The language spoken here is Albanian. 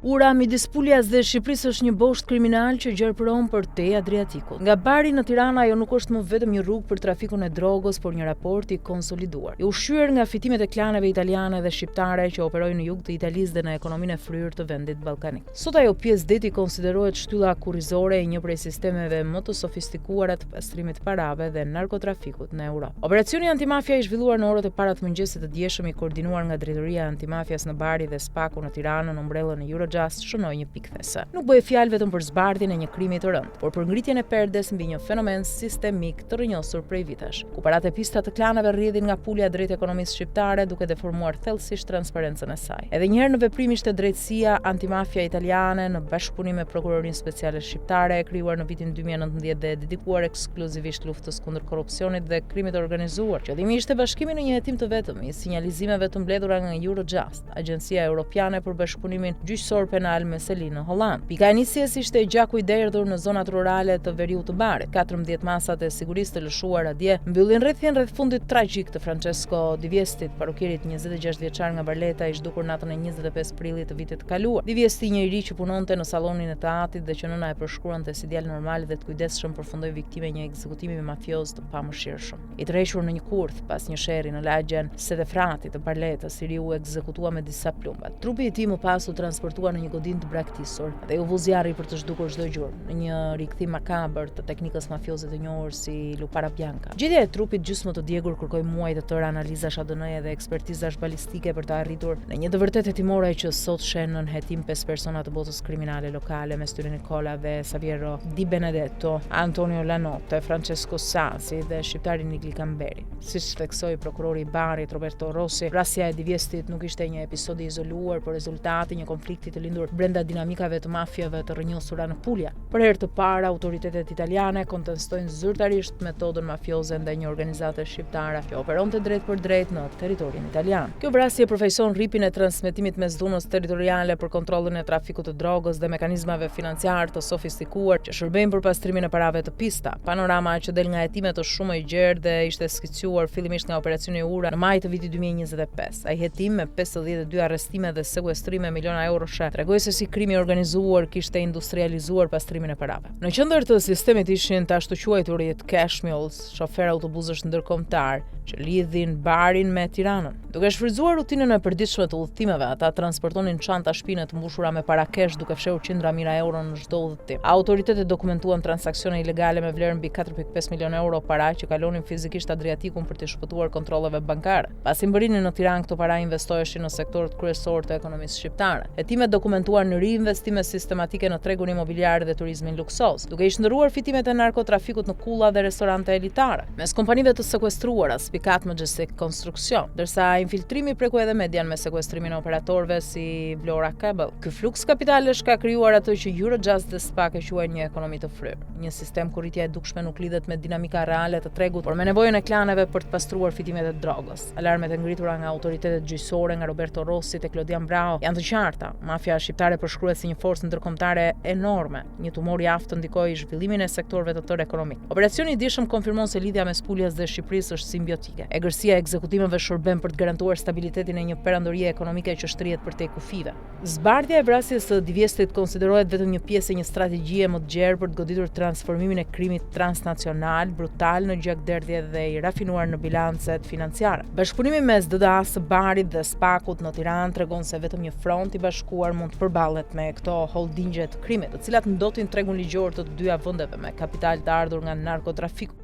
Ura midis Puljas dhe Shqipërisë është një bosht kriminal që gjarpëron përtej Adriatikut. Nga Bari në Tiranë ajo nuk është më vetëm një rrugë për trafikun e drogës, por një raport i konsoliduar. I ushqyer nga fitimet e klaneve italiane dhe shqiptare që operojnë në jug të Italisë dhe në ekonominë e fryrë të vendit ballkanik. Sot ajo pjesë deti konsiderohet shtylla kurrizore e një prej sistemeve më të sofistikuara të pastrimit të parave dhe narkotrafikut në Europë. Operacioni antimafia i zhvilluar në orët e para të mëngjesit të djeshëm i koordinuar nga Drejtoria e Antimafias në Bari dhe SPAK-u në Tiranë nën ombrellën e Eurojust shënoi një pikë kthese. Nuk bëhej fjalë vetëm për zbardhjen e një krimi të rëndë, por për ngritjen e perdes mbi një fenomen sistemik të rrënjosur prej vitesh, ku paratë e pista të klaneve rrjedhin nga Pulja drejt ekonomisë shqiptare duke deformuar thellësisht transparencën e saj. Edhe një herë në veprim ishte drejtësia antimafia italiane në bashkëpunim me Prokurorinë Speciale Shqiptare e krijuar në vitin 2019 dhe e dedikuar ekskluzivisht luftës kundër korrupsionit dhe krimit të organizuar. Qëllimi ishte bashkimi në një hetim të vetëm i sinjalizimeve të mbledhura nga Eurojust, Agjencia Europiane për Bashkëpunimin Gjyqësor Penal me seli në Holandë. Pika e nisjes ishte gjaku i derdhur në zonat rurale të veriut të Barit. 14 masat e sigurisë të lëshuara dje mbyllin rrethin rreth fundit tragjik të Francesco Di Viestit, parukierit 26 vjeçar nga Barleta, i zhdukur natën e 25 prillit të vitit të kaluar. Di Viesti, një i ri që punonte në sallonin e të atit dhe që nëna e përshkruante si djalë normal dhe të kujdesshëm, përfundoi viktimë e një ekzekutimi mafioz të pamëshirshëm. I tërhequr në një kurth pas një sherri në lagjen Settefrati të Barletës, i riu u ekzekutua me disa plumba. Trupi i tij më pas u transportua në një godinë të braktisur dhe iu vu zjarri për të zhdukur çdo gjurmë, në një rikthim makabër të teknikës mafioze të njohur si Lupara Bianca. Gjetja e trupit gjysmë të djegur kërkoi muaj të tërë analizash ADN-je dhe ekspertizash balistike për të arritur në një të vërtetë hetimore që sot sheh nën hetim pesë persona të botës kriminale lokale, mes tyre Nicola dhe Saviero Di Benedetto, Antonio Lanotte, Francesco Sasi dhe shqiptari Nigli Kamberi. Siç theksoi prokurori i Barit, Roberto Rossi, vrasja e Di Viestit nuk ishte një episod i izoluar, por rezultati i një konflikti të lindur brenda dinamikave të mafiave të rrënjosura në Puglia. Për herë të parë, autoritetet italiane kontestojnë zyrtarisht metodën mafioze ndaj një organizate shqiptare që operonte drejtpërdrejt në territorin italian. Kjo vrasje përfaqëson rripin e transmetimit mes dhunës territoriale për kontrollin e trafikut të drogës dhe mekanizmave financiarë të sofistikuar që shërbejnë për pastrimin e parave të pista. Panorama që del nga hetimet është shumë e gjerë dhe ishte skicuar fillimisht nga operacioni Ura në maj të vitit 2025. Ai hetim me 52 arrestime dhe sekuestrime miliona euroshe tregoi se si krimi i organizuar kishte industrializuar pastrimin e parave. Në qendër të sistemit ishin të ashtuquajturit cash mules, shoferë autobusësh ndërkombëtarë që lidhin Barin me Tiranën. Duke shfrytëzuar rutinën e përditshme të udhëtimeve, ata transportonin çanta shpine të mbushura me para cash duke fshehur qindra mijëra euro në çdo udhëtim. Autoritetet dokumentuan transaksione ilegale me vlerë mbi 4.5 milionë euro para që kalonin fizikisht Adriatikun për t'i shpëtuar kontrolleve bankare. Pasi mbërrinin në Tiranë, këto para investoheshin në sektorët kryesorë të ekonomisë shqiptare. Hetimet dokumentuan riinvestime sistematike në tregun imobiliar dhe turizmin luksoz, duke i shndërruar fitimet e narkotrafikut në kulla dhe restorante elitare. Mes kompanive të sekuestruara, spikat Majestic Construction, ndërsa infiltrimi preku edhe median me sekuestrimin e operatorëve si Vlora Cable. Ky fluks kapitalesh ka krijuar atë që Eurojust dhe SPAK e quajnë një ekonomi të fryrë, një sistem ku rritja e dukshme nuk lidhet me dinamika reale të tregut, por me nevojën e klaneve për të pastruar fitimet e drogës. Alarmet e ngritura nga autoritetet gjyqësore nga Roberto Rossi te Klodian Braho janë të qarta. Mafia shqiptare përshkruhet si një forcë ndërkombëtare enorme, një tumor i aftë të ndikojë zhvillimin e sektorëve të tërë ekonomikë. Operacioni i djeshëm konfirmon se lidhja mes Puljas dhe Shqipërisë është simbiotike. Egërsia e ekzekutimeve shërben për të garantuar stabilitetin e një perandorie ekonomike që shtrihet përtej kufijve. Zbardhja e vrasjes së Di Viestit konsiderohet vetëm një pjesë e një strategjie më të gjerë për të goditur transformimin e krimit transnacional, brutal në gjakderdhje dhe i rafinuar në bilancet financiare. Bashkëpunimi mes DDA-së së Barit dhe SPAK-ut në Tiranë tregon se vetëm një front i bashkuar mund të përballet me këto holdingje të krimit, të cilat ndotin tregun ligjor të të dyja vendeve me kapital të ardhur nga narkotrafiku.